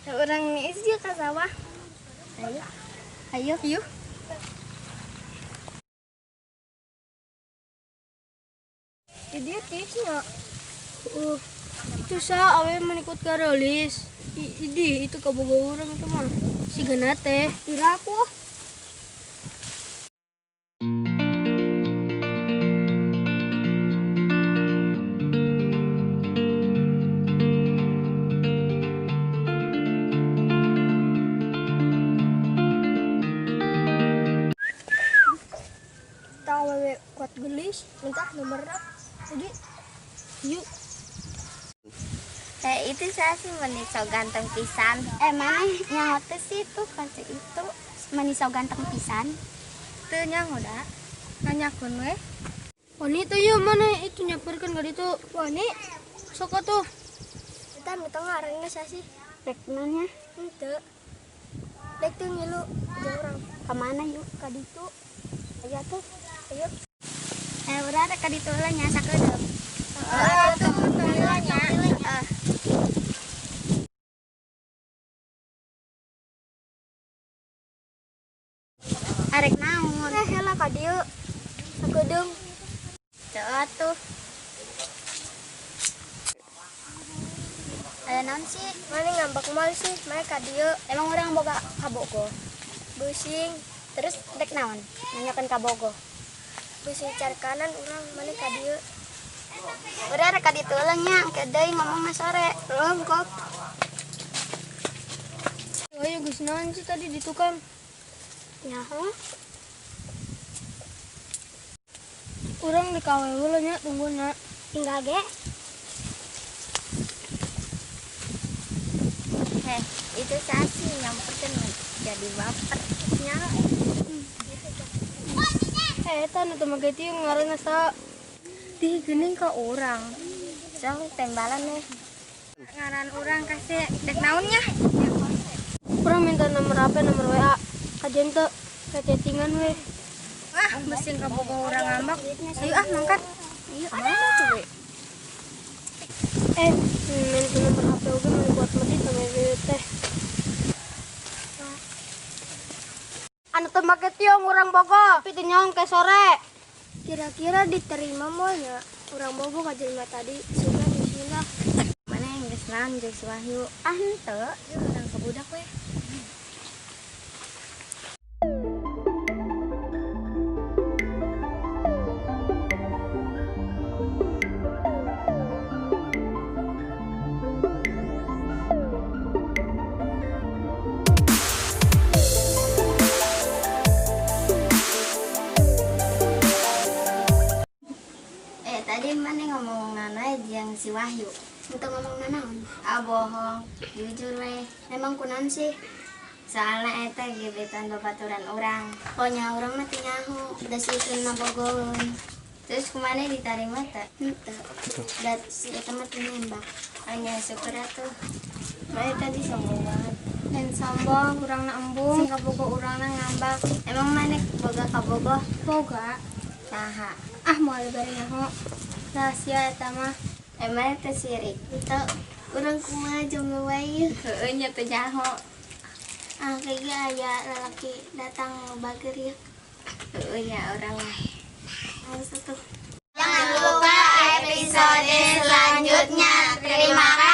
Urang niis yeuh ka sawah. Ayo. Ayo. Yuk. Di dieu tiisnya. Itu sa awe menikut garolis. Idi itu kabogoh urang itu mah. Sigana teh. Pira aku. Tahu awewe kuat gelis, minta nomorna. Jadi yuk. Itu saya sih meni so ganteng pisan. Mana nyaho teh sih itu kaca itu meni so ganteng pisan. Teu nyaho da. Nanyakeun we. Wani teh yeuh mana itu nyamperkeun ka ditu. Wani, Sok atuh. eta minta ngaranna sia sih. Rek nanya Henteu. Dek teu ngilu jeung urang ka mana yuk? ka ditu. Ayo tuh. Ayo. Urang rek ka ditu heula nya sakedeung. Heeh, atuh teu heula nya. Heeh. Arek naon? Heula ka dieu. Sakedeung. Teu atuh. Aya naon sih? Mana ngambek mal sih, mana ka dieu. Emang urang boga kabogoh. Beusing, Terus dek naon? Nanyakeun kabogoh. beusing cari kanan urang mana ka dieu. Urang rek ka ditu heula nya, engke deui ngomongna sore. Heeh, kok. Ayo geus naon sih tadi di tukang. Nyaho. Urang di kawe heula nya tungguan. Tinggal ge. Heh, itu saya sih nyamperkeun jadi baper. Nya. Eta nu teu make tiung ngaranna sa. Di geuning ka urang. Sok tembalan nih. Ngaran urang kasih dek naon nya? Urang minta nomor HP, nomor WA. Kajian teu chattingan we. Ah, mesin kabogoh urang ngambek. Ayo ah mangkat. Ayo. Mana tuh we? Minta nomor HP oge mun kuat medit sama teh. Anu teu make tiung urang bogoh, tapi teu nyaho ke sore. Kira-kira diterima moal nya? Urang bogoh ka jelema tadi, sugan bismillah. Mana yang geus naon jeung si Wahyu? Ah henteu. Urang ka budak we. Tadi mana ngomong nana jeung si Wahyu? Untuk ngomong naon? Ah bohong, jujur weh. Emang kunaon sih? Soalnya eta gebetan babaturan urang. Pokoknya urang mah teu nyaho, da si itu bogoheun. Terus kumana ditarima teh? Henteu. Da si eta mah teu nembak. Hanya syukur atuh. Mana tadi sombong banget. Dan sombong, urangna embung, sing kabogoh urangna ngambak. Emang mana boga kabogoh? Boga. Saha? Ah moal bari nyaho. Rahasia eta mah. Emang teh sirik? Henteu. Urang kumaha jomblo wae ieu? Heueuh nya teu nyaho. Ah kayaknya aya lalaki datang bager ya. Heueuh nya urang mah. Harus atuh. Jangan lupa episode selanjutnya. Terima kasih.